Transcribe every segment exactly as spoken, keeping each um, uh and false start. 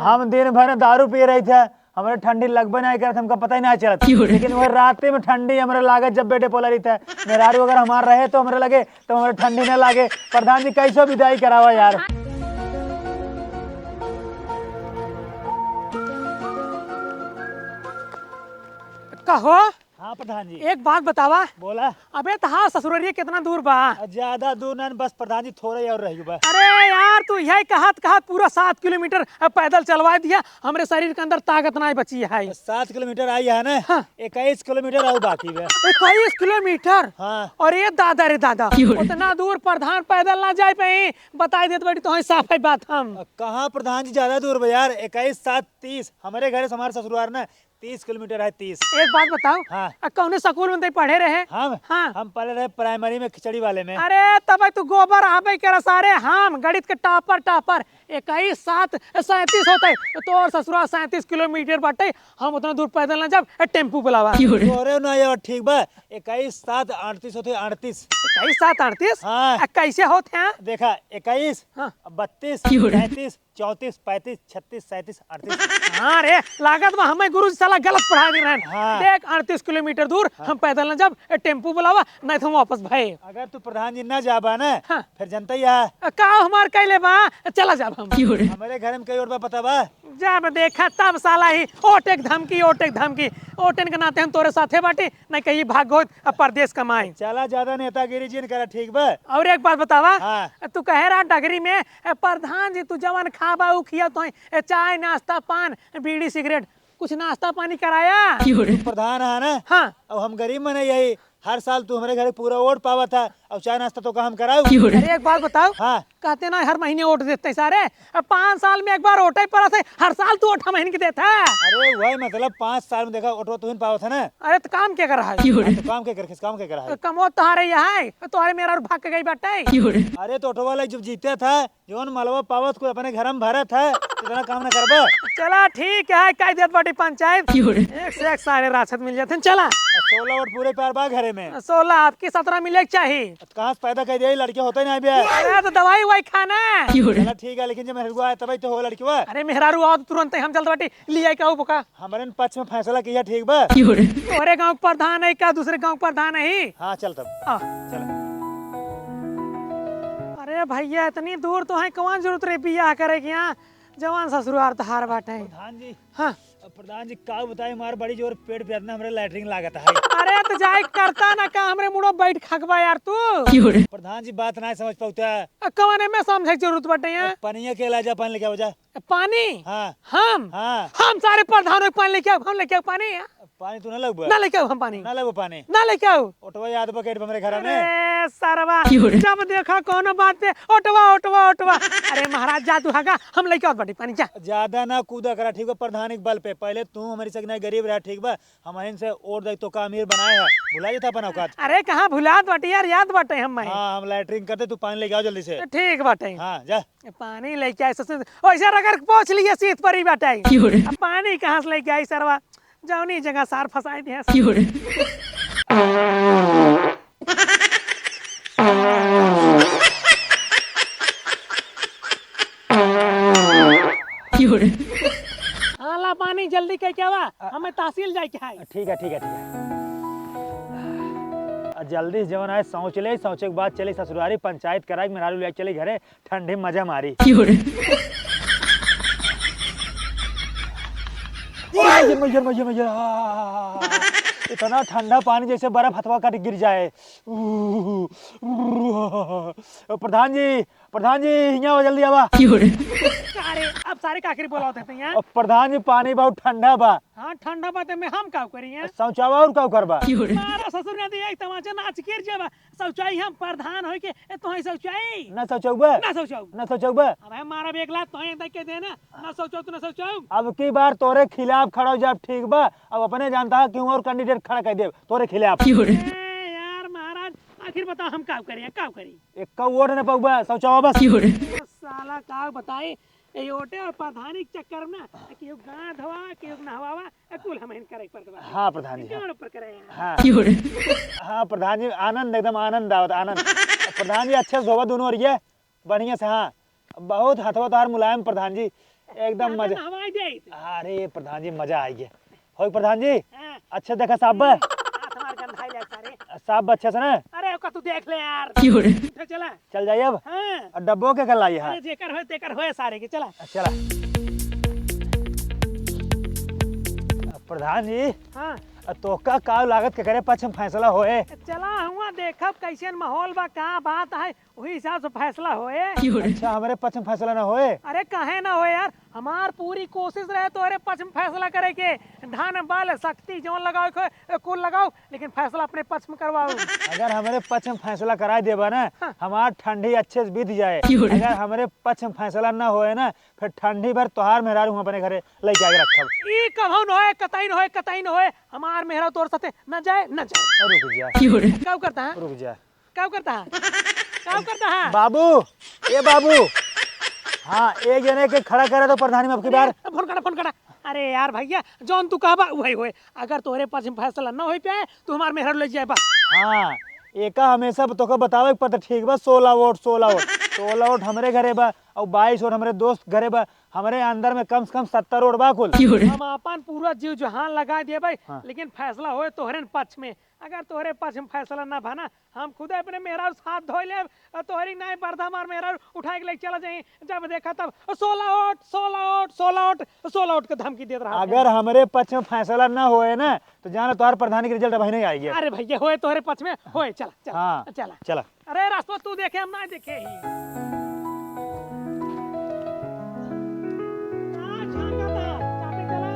हम दिन भर दारू पिए रहित है, हमरे ठंडी लगबे नाहीं करत, हमका पता ही नाहीं चलत। क्यों रे? लेकिन वह राते में ठंडी हमरे लागत जब बेडे पो रहित है। मेहरारू अगर हमार रहे तो हमरे लगे, तो हमरे ठंडी न लागे। प्रधान जी, कैसो विदाई करावा यार। कहो। हाँ प्रधान जी। एक बात बतावा। बोला। अबे तहार ससुररिया कितना दूर बा? आ, ज्यादा दूर ना बस प्रधान जी, थोड़ा ही और रह गया बा। अरे यार, तू यही कहत कहत पूरा सात किलोमीटर, अ, पैदल चलवा दिया। हमरे शरीर के अंदर ताकत नाहीं बची है। सात किलोमीटर आई है ना? हाँ। इक्कीस किलोमीटर और बाकी बा। इक्कीस किलोमीटर? हाँ। अरे दादा रे दादा, क्यों रे? उतना दूर प्रधान पैदल ना जाए पाई। बताई देत बाटी तो साफ है बात हम। अ, कहाँ प्रधान जी, ज्यादा दूर बा यार, इक्कीस सात तीस। हमरे घरे से हमार ससुरार ना तीस किलोमीटर है, तीस। एक बात बताओ, हाँ। आ, कौने स्कूल में तई पढ़े रहे? हम? हाँ। हम पढ़े रहे प्राइमरी में, खिचड़ी वाले में। अरे, तब तू गोबर आबे के रसारे, हम गणित के टॉपर, टॉपर। इक्कीस सात सैंतीस होते, तो तोर ससुरा सैंतीस किलोमीटर बाटे, हम उतना दूर पैदल ना जाब, ए, टेम्पू बुलावा। क्यों रे? तोरे ना यार, ठीक बा, इक्कीस सात अड़तीस होते, अड़तीस। इक्कीस सात अड़तीस? हाँ। आ, कैसे होते हैं? देखा, इक्कीस, हाँ। बत्तीस, क्यों रे? तैंतीस, चौंतीस, पैंतीस, छत्तीस, सैंतीस, अड़तीस। हाँ रे, लागत बा हमें गुरुजी साला गलत पढ़ा दे रहन। हाँ। देख, अड़तीस किलोमीटर दूर, हाँ। हम पैदल न जाब, ए, टेम्पू बुलावा, नहीं तो हम वापस भाई। अगर तू प्रधान जी न जाबा ना, हाँ। फिर जनता ही है। अ, का हमार कैले बा? चला जाब हम। क्यों रे? हमारे घर में कई ओट बा, पता बा? जब देखा तब साला ही ओटे के धमकी, ओटे के धमकी। ओटन के नाते हम तोरे साथे बाटी, नहीं कहीं भाग होत, अब परदेस कमाए। चला, ज्यादा नेतागिरी जिन करा, ठीक बा? और एक बात बतावा, हाँ। तू कहे रहा डगरी में, ए, प्रधान जी, तू जवन खाबा, उ खिया तोहे, ए, चाय, नाश्ता, पान, बीड़ी, सिगरेट, कुछ नाश्ता पानी कराया? क्यों रे? तू प्रधान है ना? हाँ। अब हम गरीब मने यही, हर साल तू हमरे घरे पूरा ओट पावा था, अब चाय नाश्ता तो का हम कराऊ? क्यों रे? अरे, एक बात बताओ। हाँ। कहते ना, हर महीने ओट देते सारे, अब पाँच साल में एक बार ओटे पड़ा थे, हर साल तू ओट हम के देता है। अरे, वही मतलब, पाँच साल में देखा, ओटवा तू ही पावा था ना। अरे, तो काम क्या कर रहा है? क्यों रे? हाँ, तो काम क्या कर, किस काम क्या कर रहा है? कमो तोहरे यहाँ है, तोहरे मेहरारू भाग के गई बाटे। क्यों रे? अरे, तो ओटवा वाला जब जीते था, जौन मलवा पावत कुल अपने घर में भरत है, तो इतना काम न करबा। चला ठीक है, कह देत बाटी पंचायत। क्यों रे? एक से एक सारे राक्षस मिल जाते हैं, चला। सोलह वोट पूरे पार बा घरे में। सोलह आपकी सत्रह मिले के चाही। तो कहाँ से पैदा कर दिया, ये लड़के होते नहीं बे। अरे तो दवाई ववाई खाना। क्यों रे? चला ठीक है, लेकिन जब मेहरारू आए तब तो हो लड़की हुआ। अरे मेहरारू आओ तो तुरंत ही हम चलत बाटी, ले आई का बोका। हमरे पक्ष में फैसला किया, ठीक बा? क्यों रे? तोरे गाँव के प्रधान है का, दूसरे गाँव के प्रधान है? हाँ, चल तब। आ। चल। अरे भैया, इतनी दूर तो है, कौन जरूरत रहे बियाह करे के यहाँ? जवान ससुरार तहार बाटे। प्रधान जी। हाँ। अब प्रधान जी, का बताई, हमार बड़ी जोर पेट पे इतना हमरे लैट्रिन लागत है। अरे तो जाए करता ना का, हमरे मुड़ो बैठ खकबा यार तू। क्यों रे? प्रधान जी, बात ना समझ पाउता। अ, कौन है में समझे के जरूरत बाटे यहाँ? अब पनिया के ला जा, पानी लेके आओ जा। पानी? हाँ। हम? हाँ। हम सारे प्रधानों के पानी लेके आओ, हम लेके आओ पानी। पानी तू ना लगबा? ना लेके आओ हम पानी। ना लगबा पानी? ना लेके आओ। ओटवा याद बा केट हमरे घर में। अरे सरवा, क्यों रे? जब देखा कोनो बात पे ओटवा, ओटवा, ओटवा। अरे महाराज जा तू हगा, हम लेके आओ बाटी पानी जा। ज्यादा ना कूदा करा, ठीक बा? प्रधान के बल पे पहले तू हमारी सगना गरीब रहा, ठीक बा? हम अहिन से ओट दे तो का अमीर बनाए है, भुला जाता अपन औकात। अरे कहाँ भुलात बाटे यार, याद बाटे हम। हाँ, हम लैट्रिन करते, तू पानी लेके आओ जल्दी से। ठीक बाटे। हाँ, जा। पानी लेके आए ससुर, वैसे रगड़ के पोंछ लिए सीत पर ही बाटे। क्यों रे? अब पानी कहाँ से लेके आई सरवा, जौनी जगह सार फंसाई दिया। क्यों रे? क्यों रे? हाँ, ला पानी जल्दी कह के आवा, हमें तहसील जाए के है। ठीक है, ठीक है, ठीक है। आ, जल्दी से जवन आए, शौच ले, शौचे के बाद चली ससुरारी, पंचायत कराई, मेहरारू ले चली घरे, ठंडी मजा मारी। क्यों रे? मैया, मैया, मैया, मैया, आ, इतना ठंडा पानी जैसे बर्फ हथवा काट गिर जाए। प्रधान जी, प्रधान जी, हियाँ आवा, जल्दी आवा। क्यों रे? अरे, अब सारे काकरी बोलावत हैं यहाँ। अब प्रधान जी, पानी बहुत ठंडा बा। हाँ, ठंडा बा, तो में हम का करी हैं? शौचावा और का करबा? क्यों रे? मारा ससुर ने दिया एक तमाचा, नाच गिर जाबा। शौचाई हम प्रधान होई के, ए, तोहई शौचाई? ना शौचौबा? ना शौचौ। ना शौचौबा? अब हम मारा एक लात तोहई देख के देना, ना शौचौ तो ना शौचौ। अब की बार तोरे खिलाफ खड़ा हो जाब, ठीक बा? अब अपने जानता है क्यों और कैंडिडेट खड़ा कर देब तोरे खिलाफ। क्यों रे? ए, यार महाराज, आखिर बताओ हम का करी, का करी? एक का वोट न पौबा, शौचावा बस। क्यों रे? साला का बताई, ए ओटे और प्रधानी के चक्कर में ना, केहू गाँव धोवा, केहू नहवावा, ए कुल हमहिन करे के पड़त बा। हाँ प्रधान जी, हाँ। केवन ऊपर करे हैं? हाँ। क्यों रे? हाँ प्रधान जी, आनंद, एकदम आनंद आवत, आनंद। प्रधान जी अच्छे से धोवा दोनों ओरिया, बढ़िया से, हाँ। बहुत हथवा तोहार मुलायम प्रधान जी, एकदम मजा। नहवाई दे। अरे प्रधान जी, मजा आ गया। हो प्रधान जी, हाँ। अच्छा देखा साहब बा। हाँ, हाथ हमार गंधाई ले सारे। साहब बा अच्छा से ना? अरे ओका तू देख ले यार। क्यों रे? उठे चला। चल जाइए अब। हाँ। और डब्बो के कर लाई है? अरे जेकर होए तेकर होए सारे के, चला। चला। प्रधान जी, हाँ। अब तोका का लागत के करे पक्ष में फैसला होए? चला हुआ देखब कैसन माहौल बा, का बात है, वही हिसाब से फैसला होए। अच्छा, हमरे पक्ष में फैसला ना होए? अरे काहे ना होए यार, हमार पूरी कोशिश रहे तोहरे पक्ष में फैसला करे के। धन बल शक्ति जौन लगावे के होए, कुल लगाओ, लेकिन फैसला अपने पक्ष में करवाओ। अगर हमरे पक्ष में फैसला कराई देबा ना, हाँ। हमार ठंडी अच्छे से बीत जाए। अगर हमरे पक्ष में फैसला ना होए ना, फिर ठंडी भर तोहार मेहरारू हम अपने घरे लेके आके रखब। ई कभौ न होए, कतई न होए, कतई न होए। हमार मेहरारू तोर साथे न जाए, न जाए। रुक जा। का करता है? रुक जा। का करता है? का करता है? बाबू, ए बाबू। हाँ, एक जने के खड़ा करे तो प्रधानी में अब की बार। अरे, फोन कटा, फोन कटा। अरे यार भैया, जौन तू कहबा उहै होए। अगर तोहरे पक्ष में फैसला न होई पाए, तू हमार मेहरारू ले जाए बा। हाँ, एका हमेशा तोका बतावे के पड़ता, ठीक बा, सोलह वोट, सोलह वोट, सोलह वोट हमरे घरे बा और बाईस वोट हमरे दोस्त घरे बा। हमरे अंदर में कम से कम सत्तर वोट बा कुल। हम अपन पूरा जीव जहान लगा देबे, हाँ। लेकिन फैसला होए तोहरे पक्ष में। अगर तोहरे पक्ष में फैसला ना भा ना, हम खुदे अपने मेहरारू से हाथ धोए लेब, और तोहरी नाई पर्दा हमार मेहरारू उठाए के लेके चला जाई। जब देखा तब सोलह वोट, सोलह वोट, सोलह वोट, सोलह वोट के धमकी देत रहा। अगर हमरे पक्ष में फैसला ना होए ना, तो जाना तोहार प्रधानी के रिजल्ट अबहिं नहीं आई है। अरे भैया, होए तोहरे पक्ष में, होए, चला, चला, हाँ, चला। चला। अरे रास्ता तू देखे, हम ना देखे ही। का झांका था? चापे चला।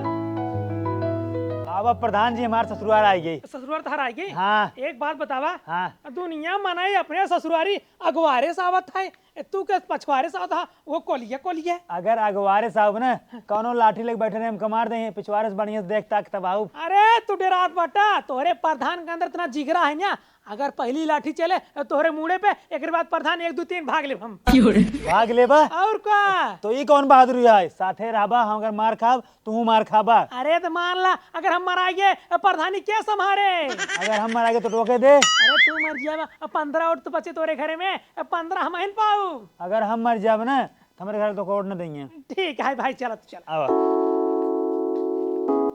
अब प्रधान जी हमार ससुरार आई गई। ससुरार तोहार आई गई? हाँ। एक बात बतावा। हाँ। दुनिया मनई अपने ससुरारी अगवारे से आवत है, ए, तू के पछवारे से आवत हा, वो कोलिया, कोलिया। अगर अगवारे से आउब ना, कौनो लाठी लेके बैठे रहे, हमका मार दे, पिछवारे से बढ़िया से देख ताक तब आउब। अरे, तू डेरात बाटा, तोहरे प्रधान के अंदर इतना जिगरा है ना, अगर पहली लाठी चले, तो तोहरे मुड़े पे, एक बात प्रधान, एक, दू, तीन, भाग लेब हम। भाग लेबा? और का? तो ई कौन बहादुरी है? साथे रहबा, हम अगर मार खाब, तू मार खाबा। अरे तो मान ला, अगर हम मराइए, प्रधानी के संभारे? अगर हम मराइए तो टोके दे। अरे तू मर जाबा, अब पन्द्रह वोट तो बचे तोरे घरे में, अब पन्द्रह हम ही न पाऊ। अगर हम मर जाब ना, तो हमरे घर तो वोट न देंगे। ठीक है भाई, चला तू चला। आवा।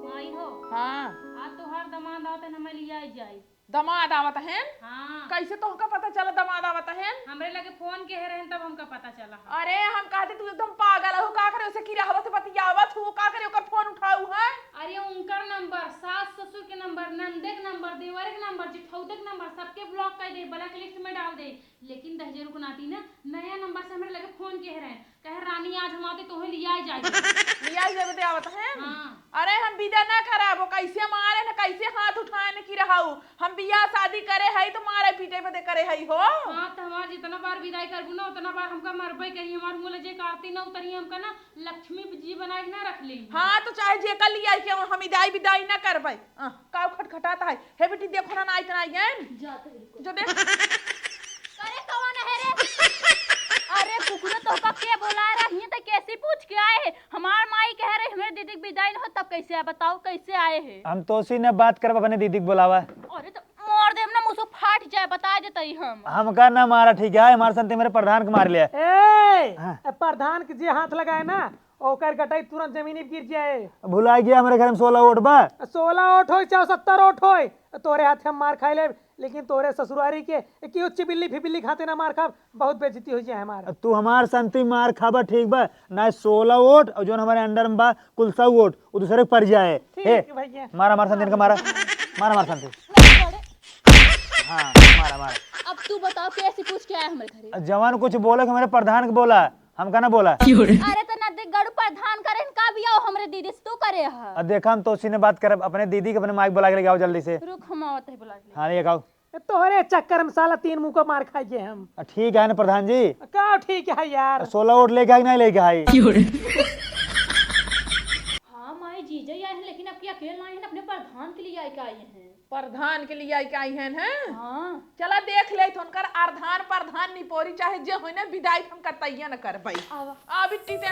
माई हो। हाँ। आज तोहार दामाद आवत है, हमें लिया जाई। दामाद आवत हैं? हाँ। कैसे तोहका पता चला दामाद आवत हैं? हमरे लगे फोन के रहन तब हमका पता चला है। अरे हम कहते तू एकदम पागल हो, का करे उसे की रहवत बतियावत हो, का करे ओकर फोन उठाऊ है? अरे उनकर नंबर, सास ससुर के नंबर, नंदे के नंबर, देवरे के नंबर, जिठौते के नंबर, सबके ब्लॉक कर दे, ब्लैक लिस्ट में डाल दे। लेकिन दहिजरू के नाती ना नया नंबर से हमरे लगे फोन के रहन। कहे, "रानी, आज हम आते तोहे लियाई जाई।" लियाई जाई बदे आवत हैं? हाँ। अरे, हम विदा ना करब, वो कैसे मारे न, कैसे हाथ उठाए न की रहू। हम बियाह शादी करे हई तो मारे पीटे बदे करे हई हो। हाँ, तो हमार जितना बार विदाई करबू ना, उतना बार हमका मरबे करी। हमार मुँह ले जे आरती ना उतरी, हमका ना लक्ष्मी जी बनाए के ना रख ली। हाँ, तो चाहे जेकर लियाई के हम विदाई, विदाई ना करबे। अह, का खटखटाता है? हे बेटी, देखो ना, ना इतना आई है। जाते बिल्कुल। जो देख। अरे, कौन है रे? अरे, कुकुर, तोहका के बोला रही है, तो कैसी पूछ के आए है? हमार माई कह रही, हमरे दीदी के विदाई न हो, तब कैसे आए? बताओ, कैसे आए है? हम तोसी न बात करब, अपने दीदी के बोलावा। अरे, तो मार देब ना, मुँह से फाट जाए, बता देते ही हम। हमका ना मारा, ठीक है? हमारे संते मेरे प्रधान के मार लिया। ए, हाँ। प्रधान के जे हाथ लगाए ना, ओकर गटाई तुरंत जमीनी पे गिर जाए। भुला गया, हमरे घर में सोलह वोट बा। सोलह वोट होई, चाहे सत्तर वोट होई, तोरे हाथ हम मार खाए लेब, लेकिन तोरे ससुरारी के कि उच्च बिल्ली फिबिल्ली खाते ना मार खाब, बहुत बेइज्जती हो जाए हमार। तू हमार संती मार खाबा, ठीक बा? ना सोलह वोट और जौन हमारे अंडर में बा कुल सौ वोट, वो दूसरे के पड़ जाए। ठीक हे, भैया। मारा, मारा संती इनका, मारा, मारा, मारा संती। हाँ, मारा, मारा। अब तू बताओ, कैसी पूछ के आया हमारे घरे? जवान कुछ बोले कि हमारे प्रधान के बोला, हमका ना बोला। अरे तो ना देख, गड़ू प्रधान करे न का बियाह हमरे दीदी से तू करे ह। अब देखा, हम तोसी न बात करब, अपने दीदी के अपने माइक बुला के लेके आओ जल्दी से। रुक, हम आवत है बुला के। हाँ, लेके आओ। तोहरे चक्कर में साला तीन मुँह को मार खाइए हम। आ, ठीक है ना प्रधान जी? का ठीक है यार? सोलह वोट लेके आई, नहीं लेके आई? हाँ माई, जीजा ही आए हैं, लेकिन अब की अकेले आए हैं, अपने प्रधान के लिए आए के आए हैं। प्रधान के लिए आए के आई हैं, हैं? हाँ। चला देख ले, तो उनकर अर्धान प्रधान निपोरी चाहे जे होई ना, विदाई हम करतैया न करबै। आवा। आ बिट्टी ते।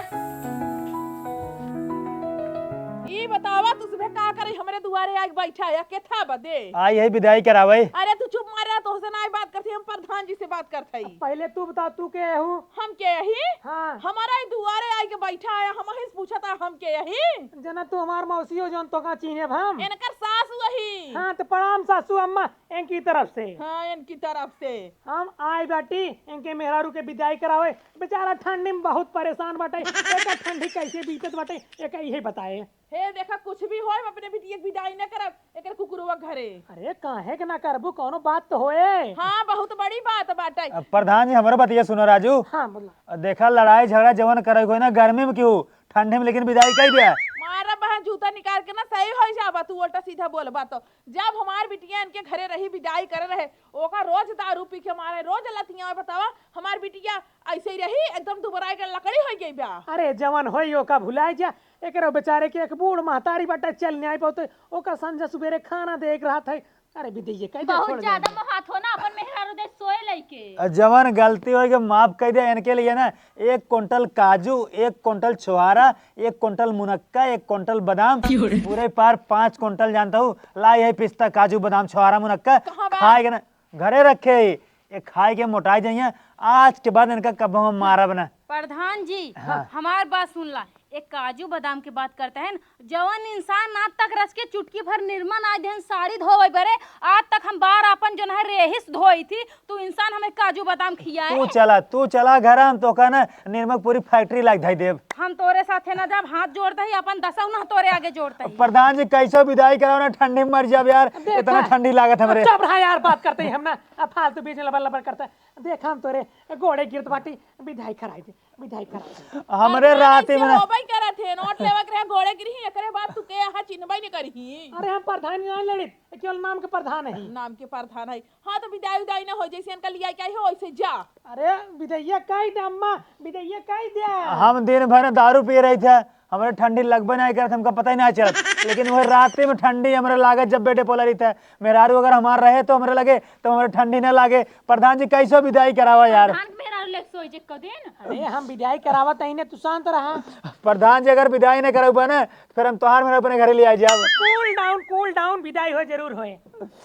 ई बतावा, तू सुबह का करे हमरे दुआरे आके बैठा है, केथा बदे? आई है विदाई करावे। अरे तू चुप मारे, तोहसे ना बात करती, हम प्रधान जी से बात करत हई। पहले तू बता, तू के हूँ? हम के यही? हाँ। हमारा ई दुआरे आके बैठा है, हम ही से पूछा था, हम के यही? जना तू हमार मौसी हो, जौन तोका चीन्हे हम। इनकर सास वही। हाँ, तो प्रणाम सासू अम्मा, इनकी तरफ से। हाँ, इनकी तरफ से। हम आए बाटी, इनके मेहरारू के विदाई करावे। बेचारा ठंडी में बहुत परेशान बाटे, एकर ठंडी कैसे बीतत बाटे, एकर इहे बताए। हे देखा, कुछ भी होए, हम अपने बिटिया के विदाई न करब, एकर कुकुरवा घरे। अरे, काहे के ना करबू, कौनो बात तो होए। हाँ, बहुत बड़ी बात बाटे। अब प्रधान जी, हमरो बतिया सुनो राजू। हाँ, बोला। अब देखा, लड़ाई झगड़ा जवन करे होए ना, गर्मी में क्यों, ठंडी में लेकिन विदाई कई दे। मारा बहन, जूता निकाल के ना सही हो जाबा, तू उल्टा सीधा बोलबा तो। जब हमार बिटिया इनके घरे रही, विदाई करे रहे, ओका रोज दारू पी के मारे, रोज लतिया। बतावा, हमार बिटिया ऐसे ही रही, एकदम दुबराए के लकड़ी हो गई बा। अरे, जवन होई ओका भुलाए जा, एकरो बेचारे के एक बूढ़ महतारी बाटे, चल नहीं पाते, ओका संझा सुबेरे खाना दे एक रहत है। अरे बिदैया, कह दे, बहुत छोड़ दे। ज्यादा मोहात हो ना अपन मेहरारू दे सोए लइके। अ, जवन गलती होई के माफ कर दे, इनके लिए ना एक कुंटल काजू, एक कुंटल छोहारा, एक कुंटल मुनक्का, एक कुंटल बादाम, क्यों रे? पूरे पार पाँच कुंटल जानता हूँ, लाई है पिस्ता, काजू, बादाम, छोहारा, मुनक्का कहाँ बा? खाए के ना, घरे रखे है। ये खाए के मोटाई जाइए, आज के बाद इनका कब हम मारब ना। प्रधान जी, हाँ। हमार बात सुन ला, एक काजू बादाम के बात करता है ना, जवन इंसान आज तक रच के चुटकी भर निरमा ना देहन साड़ी धोवे बरे, आज तक हम बार आपन जौन है रेहिस धोई थी, तू इंसान हमें काजू बादाम खियाए। तू चला, तू चला घर, हम तोका ना निरमा पूरी फैक्ट्री लाग धई देब। हम तोरे साथे ना जाब, हाथ जोड़ता ही, अपन दसौ ना तोरे आगे जोड़ता ही। प्रधान जी, कैसो विदाई कराओ ना, ठंडी में मर जाब यार, देखा। इतना ठंडी लागत हमरे। चुप रहा यार, बात करते ही हम ना, अब फालतू बीच में लबर लबर करता है। देखा हम तोरे गोड़े गिरत बाटी, विदाई कराई दे, विदाई कराई दे। हमरे प्रधान रात जी में ना होबे करत है, नोट लेवा के रहे, गोड़े गिरही, एकरे बाद तू के यहाँ चिन्हबे नहीं करही। अरे हम प्रधान नहीं लड़ित, केवल नाम के प्रधान है। नाम के प्रधान है। हाँ, तो विदाई उदाई ना हो, जैसे इनका लिया क्या हो, वैसे जा। अरे, विदैया कही दे अम्मा, विदैया कही दे। हम दिन भर दारू पिए रही थे, हमरे ठंडी लगबे नहीं करत, हमका पता ही नहीं चलत। लेकिन वह रात में ठंडी हमरे लागत जब बेडे पोला रही थे। मेहरारू अगर हमार रहे तो हमरे लगे, तो हमरे ठंडी ना लागे। प्रधान जी, कैसो विदाई करावा यार। प्रधान के मेहरारू लेके सोई जे क दिन। अरे, हम विदाई करावत ही ने, तू शांत रहा। प्रधान जी, अगर विदाई नहीं करबा ना, फिर हम तोहार मेहरारू अपने घरे ले आ जाब। Cool down, cool down, विदाई हो जरूर होए।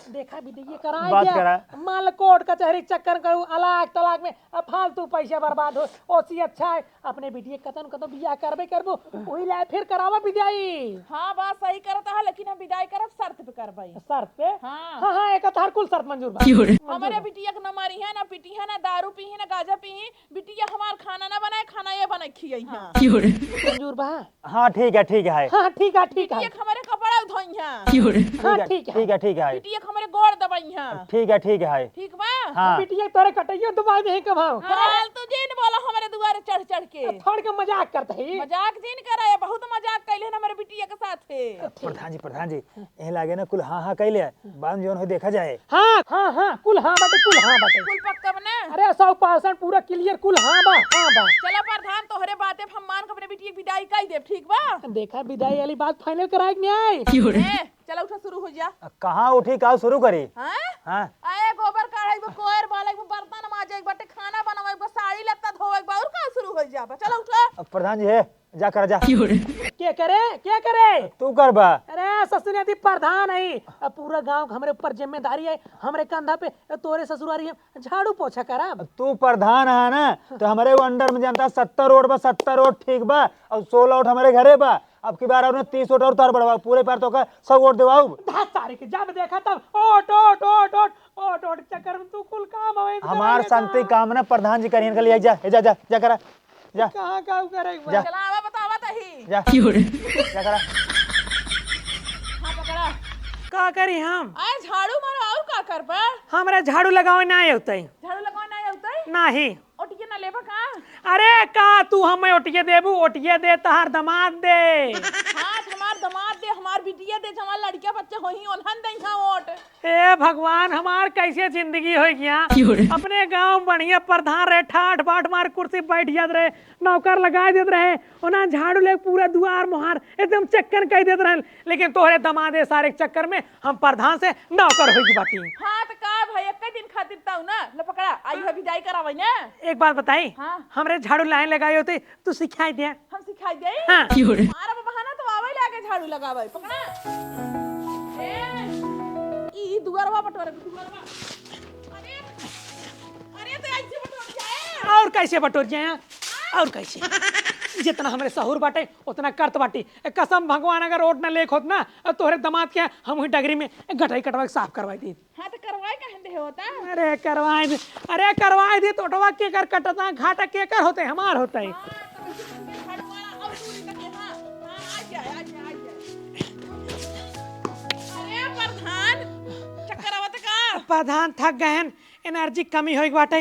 देखा विदैया कराए बात गया। करा। माल कोर्ट कचहरी चक्कर करू, अलाक तलाक में अब फालतू पैसा बर्बाद हो, ओसी अच्छा है अपने बिटिया कतन कतन बियाह करबे करबो, वही लाए फिर करावा विदाई। हाँ, बात सही करत है, लेकिन हम विदाई करब शर्त पे करबे। शर्त पे? हाँ। हाँ, हाँ, एक तोहार कुल शर्त मंजूर बा। क्यों रे? मंजूर हमारे बा। बिटिया के न मारी है, ना पीटी है, ना दारू पी है, ना गांजा पी है, बिटिया हमार खाना ना बनाए, खाना ये बनाए खियाई है। हाँ। क्यों रे? मंजूर बा। हाँ, ठीक है, ठीक है। हाँ, ठीक है, ठीक है। बिटिया के हमरे कपड़ा धोई है। क्यों रे? हाँ, ठीक है, ठीक है। ठीक है, ठीक है। बिटिया के हमरे गोड़ दबाई है। ठीक है, ठीक है। ठीक बा? हाँ। बिटिया तोरे कटैया दबा दे कब हम। हाँ, तू जिन बोला हमरे दुआरे चढ़ चढ़ के। थोड़ के मजाक करत ही। मजाक जिन करे, बहुत मजाक कैले हन हमरे बिटिया के साथे। प्रधान जी, प्रधान जी, यहीं लागे ना कुल हाँ हाँ कैले, बाद में जौन हो देखा जाए। हाँ, हाँ, हाँ, कुल हाँ बाटे, कुल हाँ बाटे। कुल पक्का बा ना? अरे सौ percent पूरा clear, कुल हाँ बा, हाँ बा। चला प्रधान, तोहरे बाते पे हम मान के अपने बिटिया के विदाई कई देब, ठीक बा? देखा, विदाई वाली बात final कराए के नहीं आए। ए, चला उठा, शुरू हो जा। आ, कहाँ उठी, का शुरू करी? हाँ? हाँ। आए गोबर काढ़े के बा, कोयर बाले के बा, बर्तन माजे के बाटे, खाना बनावे के बा, साड़ी लत्ता धोवे के बा, और का शुरू हो जा बा? चला उठा। अब प्रधान जी है, जा कर जा। के करे? के करे? तू कर बा। अरे ससुर यदि प्रधान है, अब पूरा गांव के हमरे ऊपर जिम्मेदारी है, हमरे कंधा पे तोरे ससुरारी है, झाड़ू पोछा करब। तू प्रधान है ना, तो हमरे वो under में जानता सत्तर वोट बा, सत्तर वोट ठीक बा, और सोलह वोट हमरे घरे बा। अब की बार और तीस वोट और तार बढ़वा, पूरे पार तो का सौ वोट देवाऊ। धात सारे के जब देखा तब ओट, ओट, ओट, ओट, ओट, ओट चक्कर में तू कुल काम हवे, हमार शांति काम ना प्रधान जी करियन के लिए। जा, ए, जा, जा, जा करा, जा। कहाँ काम करे एक जा। बार? चला, आवा, बतावा तही। जा। की हो रे? जा करा। हाँ, पकड़ा। का करी हम? आए, झाड़ू मारो, और का करबा? हमरे झाड़ू लगावे ना आवतई। झाड़ू लगावे ना आवतई? नाही। ओटिये ना लेबा का? अरे, का तू हमें ओटिये देबू? ओटिये दे, तहार दमाद दे। हाँ, हमार दमाद दे, हमार बिटिया दे, हमार लड़किया बच्चे होही, ओन्हन दे यहाँ वोट। ए भगवान, हमार कैसे जिंदगी हो गया? की हो रे? अपने गांव बढ़िया प्रधान रहे, ठाठ बाट मार कुर्सी बैठ जात रहे, नौकर लगा देत रहे, ओना झाड़ू ले पूरा दुआर मोहार एकदम चक्कन कह देत रहे, लेकिन तोहरे दमादे सारे के चक्कर में हम प्रधान से नौकर हो गई बाटी। हाँ, तो का भाई, एक दिन खातिर ताऊ ना, ले पकड़ा, आई है विदाई करावे ना। एक बात बताई, हाँ। हमरे झाड़ू लाइन लगाई होती, तू सिखाई दे। हम सिखाई दे? हाँ। की हो रे? मारा बहाना तो आवे लागे झाड़ू। लगावे, पकड़ा। ए, ई दुअरवा बटोरे, दुअरवा। अरे, अरे, तो ऐसे बटोर जाए। और कैसे बटोर जाए? और कैसे? जितना हमरे सहूर बाटे, उतना करत बाटी। ए, कसम भगवान, अगर ओट ना लेक होत ना, तोहरे दमाद के हम वही डगरी में गटई कटवा के साफ करवाई दी। हाँ, तो करवाए काहे दे होता? अरे, करवाए दे। अरे, करवाए दे, तो ओटवा केकर कटता, घाटा केकर होते, हमार होते। हाँ, तो वैसे तुमके झाड़ू वाला और दूरी तक है, हाँ। हाँ, आ जाए, आ जाए, आ जाए। अरे, प्रधान, चक्कर आवत का? प्रधान थक गए हैं, एनर्जी कमी होई बाटे।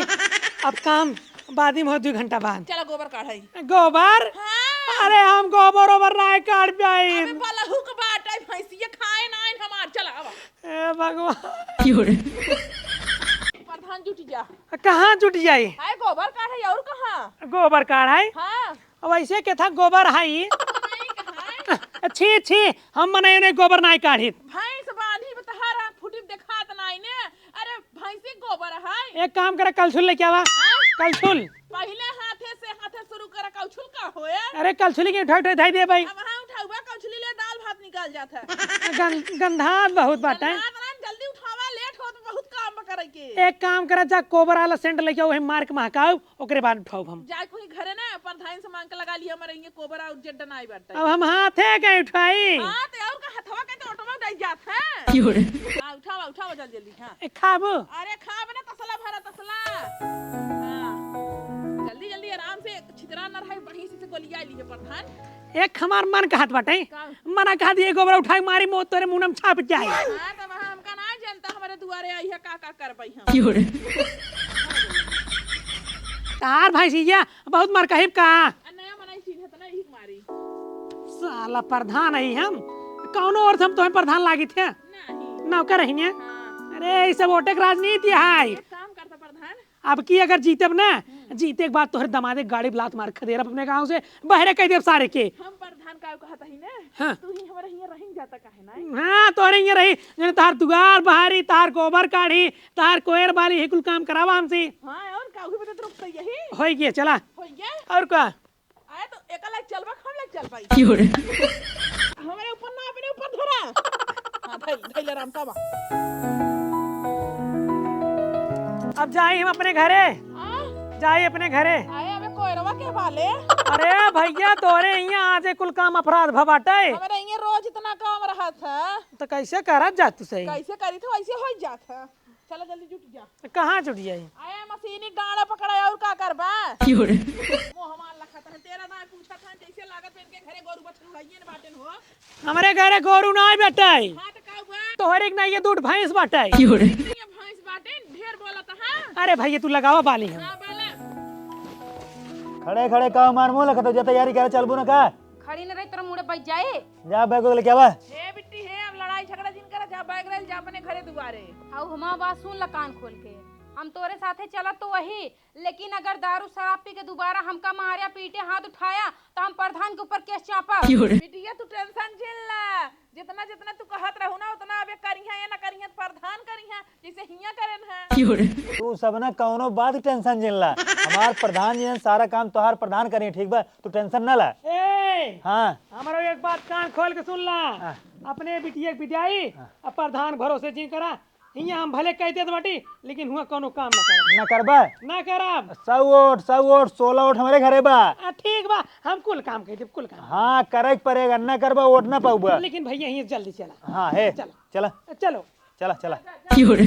अब काम बादी में हो, दू घंटा बाद। चला, गोबर काढ़ाई। गोबर? हाँ। अरे, हम गोबर ओबर नाय काढ़ पाई। अबे, बलहुक बाटे, भैंसिया खाए नाइन हमार। चला, आवा। ए भगवान। प्रधान जुट जा। कहाँ जुट जाई? हाय, गोबर काढ़ाई, और कहाँ? गोबर काढ़ाई? हाँ। अब ऐसे के था गोबर हाई। नहीं, कहाँ है? छी, छी, हम मने उन्हें गोबर नाय काढ़ी। भैंस बांधी बतहार हाथ फुटी देखात नाई ने। अरे, भैंसी गोबर है। एक काम करे, कलछुल लेके आवा। हाँ? कलछुल। पहिले हाथे से, हाथे शुरू करा, कलछुल का होए? अरे, कलछुली के उठा उठा धई दे भाई। अब हाँ उठाउबा, कलछुली ले दाल भात निकाल जात है। गं-, गंधात बहुत बाटे। गंधात ना, जल्दी उठावा, लेट होत, बहुत काम बा करे के। एक काम करा, जा कोबरा वाला सेंट लेके आओ, वही मार के महकाओ, ओकरे बाद उठाओ हम। जाए कोई घरे ना, प्रधान से मांग के लगा लिया, हमारे ये कोबरा और जेड नाई बाटे। अब हम हाथे के उठाई। हाँ, तो और का हथवा के तो ऑटो में दे जात है। क्यों रे? हाँ, उठावा, उठावा जल्दी जल्दी, हाँ। ए, खाबो? अरे खाब ना, तसला भरा तसला। हाँ। जल्दी जल्दी आराम से छितरा न रहे, बढ़िया से, से गोलिया ली है प्रधान। एक हमार मन कहत बाटे। का? मना कहत ये गोबरा उठाई मारी मौत तोरे मुंह में छाप जाए। हाँ, तो वहाँ हमका ना जनता हमारे दुआरे आई है, का का करबई हम। क्यों रे? तार भैंसिया बहुत मरकहिब का। आ नया मनाई चीज है, तो ना यही मारी। साला प्रधान है हम, कौनो अर्थ हम तोहे प्रधान लागित है? नहीं। नौकर रहिने? हाँ। अरे, ई सब ओटे के राजनीति है। एक काम करता प्रधान। अब की अगर जीतब ना, हम्म। जीते के बाद तोहरे दमादे गाड़ी लात मार खदेरब अपने गाँव से, बहरे कह देब सारे के। हम प्रधान का कहत ही ना, हाँ। तू ही हमारे हियाँ रहिन जाता काहे ना? हाँ, तोहरे हियाँ रही, जने तार दुआर बहारी, तार गोबर काढ़ी, तार कोयर बाली, ही कुल काम करावा हमसे। हाँ, और का, उही बदे तो रुक यही। होई गया, चला। होई गया? और का? आए तो एका लायक चलबा, हम लायक चल पाई। क्यों रे? हमरे ऊपर ना, अपने ऊपर धरा। हाँ, धैल, धैल आराम से बा। अब जाई हम अपने घरे। हाँ? जाई अपने घरे। आए, अबे कोयरवा के बाले। अरे भैया, तोरे हियाँ आज कुल काम अपराध भ बाटे। हमरे हियाँ रोज इतना काम रहत है। तो कैसे करत जात तू सही? कैसे करी तो वैसे हो जात है। चला जल्दी जुट जा। कहाँ जुट जाई? आया मशीनी डांडा पकड़ा और का करबा? क्यों रे? मुँह हमार लखत है, तेरा ना पूछत है, जैसे लागत है इनके घरे गोरू बछरू हइये न बाटेन हो। हमरे घरे गोरू ना बाटे। हाँ तो का हुआ? तोहरे एक ना ये दूध भैंस बाटे। क्यों रे? ये भैंस बाटेन, ढेर बोलत है। अरे भैया तू लगावा बाली हम। हाँ, बाला। खड़े खड़े का मार मुँह लखत हो, जा तैयारी करे, चलबू ना का? खड़ी न रही, तोरा मुड़े बज जाए। जा बैग वैग लेके आवा। हे बिट्टी हे, अब लड़ाई झगड़ा जिन करा, जा बैग ले जा अपने घरे दुआरे। हाउ हमार बात सुन ल कान खोल के, हम तोरे साथे चलत तो वही, लेकिन अगर दारू शराब पी के दोबारा हमका मारया पीटे हाथ उठाया तो हम प्रधान के ऊपर केस चापब। क्यों रे? बिटिया तू टेंशन झेल ला, जितना जितना तू कहत रहू ना उतना अबे करिहा, ये ना करिहा तो प्रधान करिहा। जैसे हियाँ करेन है। क्यों रे? तू सब ना कौनो बात के टेंशन जिन ला। हमार प्रधान जी हैं, सारा काम तोहार प्रधान करी, ठीक बा? तू टेंशन ना ला। ए, हाँ। हमारो एक बात कान खोल के सुन ला। हाँ। अपने बिटिया के विदाई हाँ। अब प्रधान भरोसे जिन करा। हियाँ हम भले कह देत बाटी, लेकिन हुआँ कौनो काम ना करब। ना करबा? ना करब। सौ वोट, सौ वोट, सोलह वोट हमरे घरे बा। आ, ठीक बा, हम कुल काम कह देब, कुल काम। हाँ, करे के पड़ेगा, ना करबा, वोट ना पाउबा। लेकिन भैया, हियाँ जल्दी चला। हाँ, हे, चला। चला। चलो। चला, चला। क्यों रे?